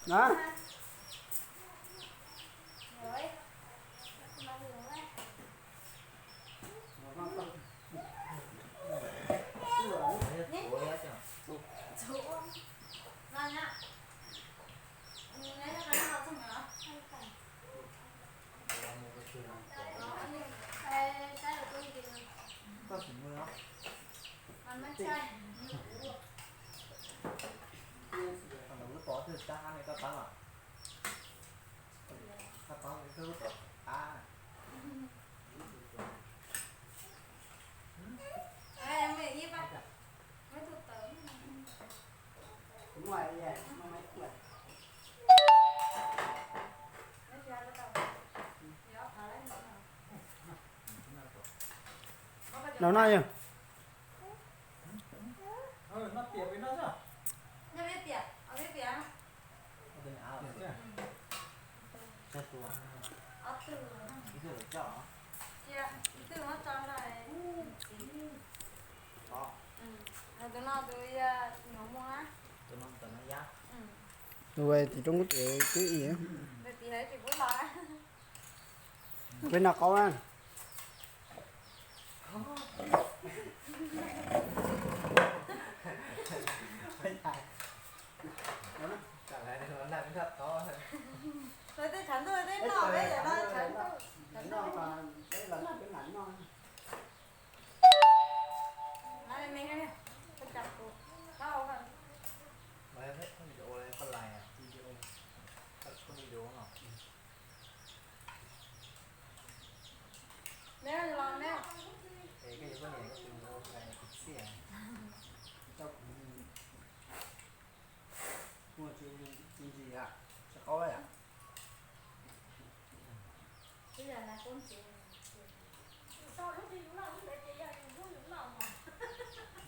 Na. Koj sim mus no. Koj tus twb tab mas, koj tab tus twb tab. No no yog. Tus tim roob kub tsev twb im. Peb noj qaub na.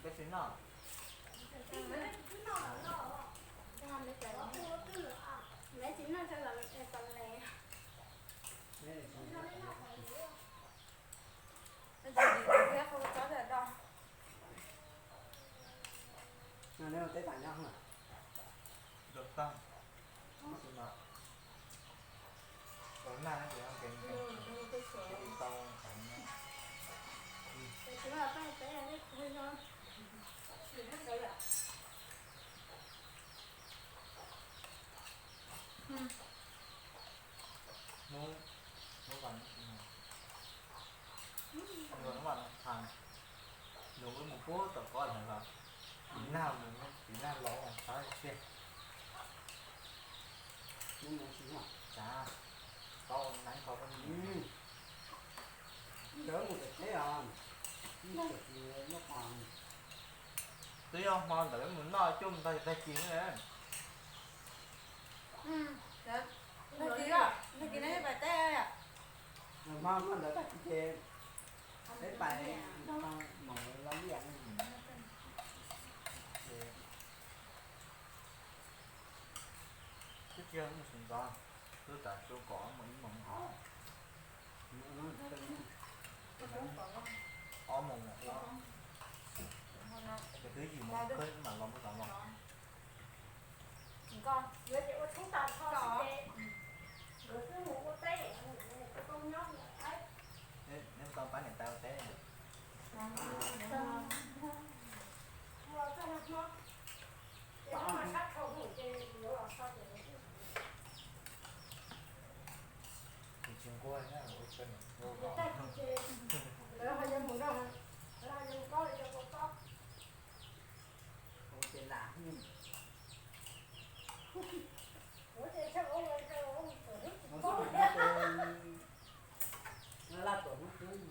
Peb tsis noj. Hnub, hnub vas, hnub vas no, nws wb mus puag tom koj lawm los, txiv nag, txiv nag los mas txhob tiag. Txav, tau nab tau koj. Mus pem teb os, nag tsis noj qos. Twb yog hmo ntawd mus noj cuaj mus tag tag kis na. Tag kis, tag kis no pem teb. Hmo, hmo ntawd tag kis ces peb pais nrog Maum lawv laj liaj. Twb tsis yog mus sum ntxov, twb tas tsuas kom mus ib moos, ob moos, ces twb yim moos kawg mam los mus tod los. Neb tau pab niam tais ua teb. Tsis nquag na, ua tsaug. Ua ces lam, ua ces lam, laj tuam hub tub.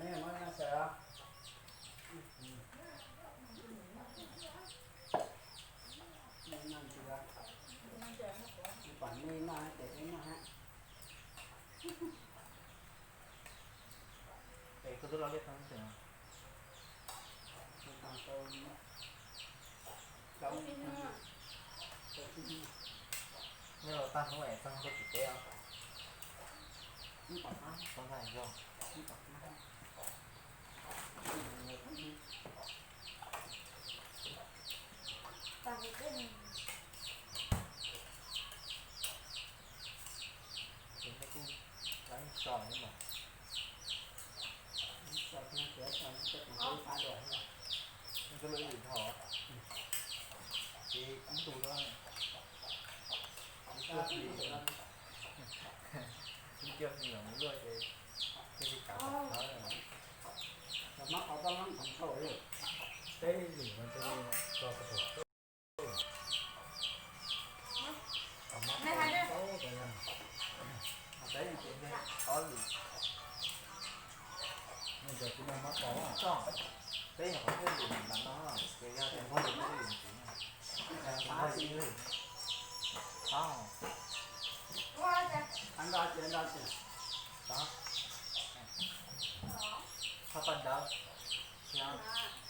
Neb muab sawv os. Nyob rau tag hnub es txog tuaj tsis teb os. Txog tag zog. Ces nej kuj lab so no mas. Nws coj lawv ib lwm dhau, ces ib ntus no, ib cuaj hli, ib cuaj hli mas mus luaj ces thiaj li kav tau. Peb lwm no thiaj li tso tau. Ob lwm. Peb nyuam qhuav thiaj lwm ntawm no, ces yog tias muaj lwm ntxiv, yog tias muaj ib lwm. Ob. Ob. Thaj paj dawb thiab,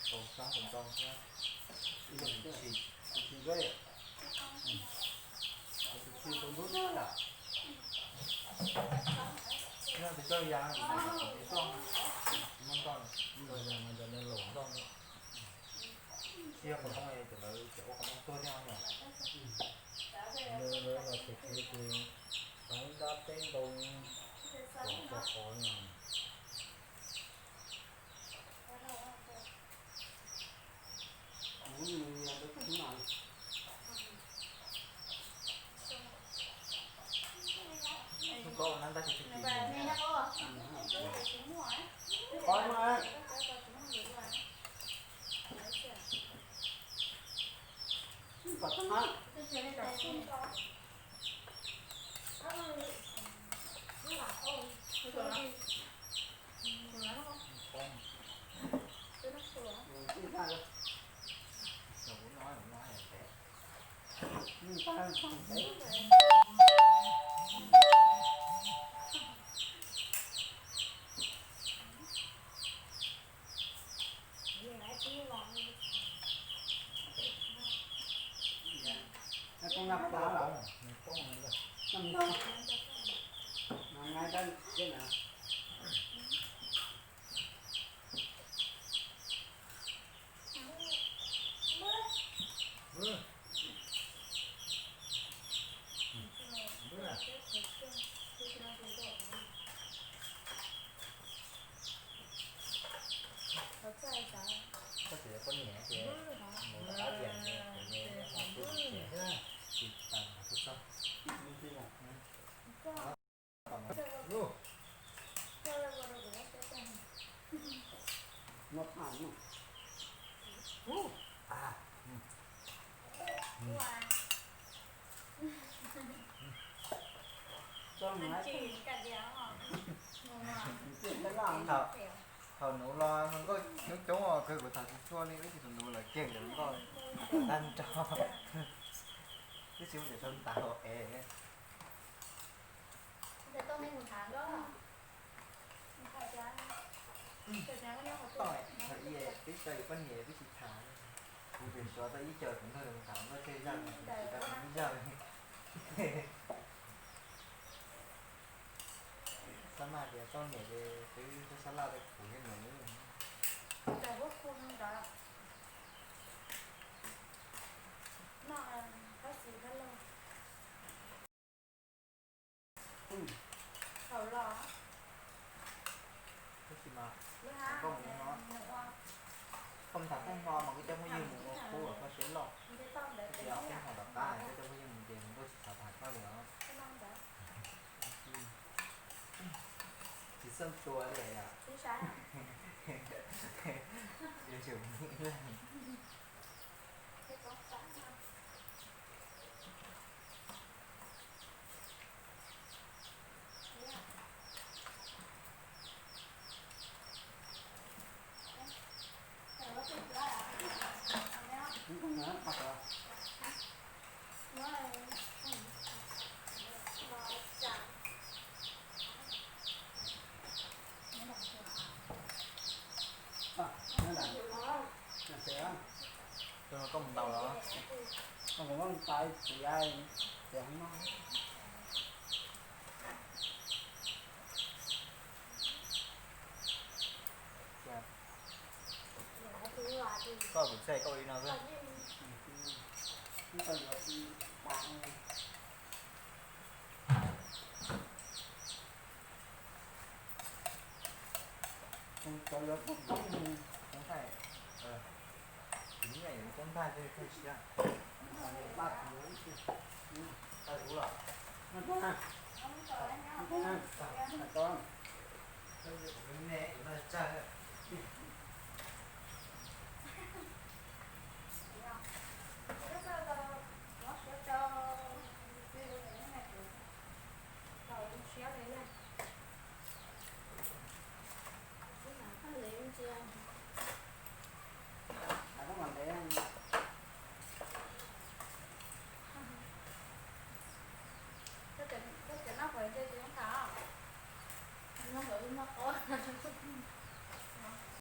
kaum xyoob kaum ntoo thiab, ib lwm tsis. Yog tus coj ya, tus coj, tus coj ntoj, tus coj ya no cov me laus ntoj no. Tsis yog qhov rooj es cov lawv cov ua qhov rooj tuag thiab no. Lawv los tsev kev ces pab dab teb ntoo kom txog qhov no. Koj ua nab ntab tsis txawj kis. Koj tsis yog poj niam ces mus rov qab tias nws, nws ho tub tsev tsis tau txog. Thaum, thaum nuv los hluas nkauj coob coob os, kuv thaum tsis tshua li, ib txwm thaum nuv lawm kiag ntawm hluas nkauj tag nrho. Twb tsis muaj cov sau ntaub es. Thaum ib twb tau yus poj niam twb tsis tham, kuv tseem suav tau ib co tus nrog tham nkauj tsawg zaj, tsis tau ib zaj li. Xab maj tias txoj niam ces twb sab sab laj rau kuv thiab nws. Tab sis mas koj mus no, koj mus tham txog hmo mas koj coj phooj ywg mus ua qub koj siab loj. Tias txog hmo tom qab koj coj phooj ywg mus ces nkauj tsis xav tham koj li os. Tsis xoj tua li yom. Yuav tsum ib leeg. Koj mus ntaus los? Koj mus ntaus txiv, txiv no. Koj kuv txhais koj li no xwb. Cov yuav coob coob, coob thaij, coob thaij thiab siab. Thaij kuv los? Koj cov noj qhuav ntshe tsis muaj tham. Noj qhuav wb noj qab.